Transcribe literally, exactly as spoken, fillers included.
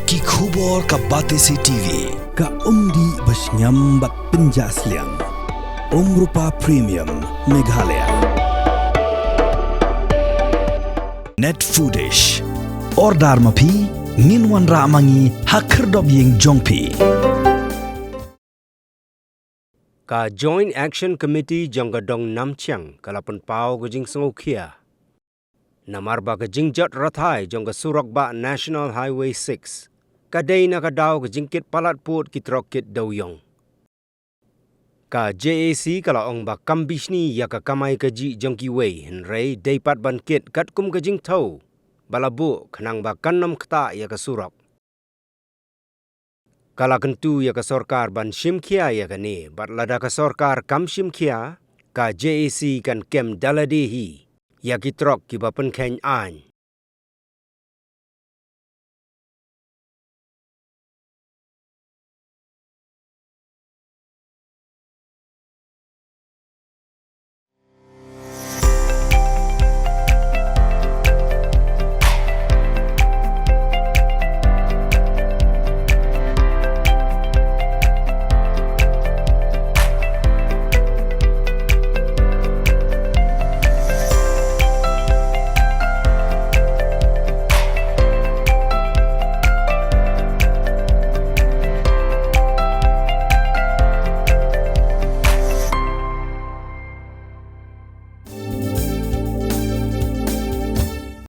Ki khubor ka Batesi T V. Ka umdih ba shngiam bad pynjah sliang. Umrupa Premium Meghalaya. Net Foodish. Order ma phi, ngin wanrah ma ngi ha khyrdop ïing jong phi. Ka Joint Action Committee jong ka dong Namchiang ka la pynpaw ka jingsngewkhia namar ba ka jingjot rathai jong ka surok bah National Highway six ka dei na ka daw ka jingkit palat pud ki trok kit dewïong. Ka J A C ka la ong ba kam bishni ïa ka kamai kajih jong kiwei, hynrei dei pat ban kit katkum ka jingthew ba la buh khnang ba kan ym ktah ïa ka surok. Ka la kyntu ïa ka sorkar ban shim khia ïa kane, bad lada ka sorkar kam shim khia, ka J A C kan kem da lade hi ïa ki trok kiba pynkheiñ aiñ.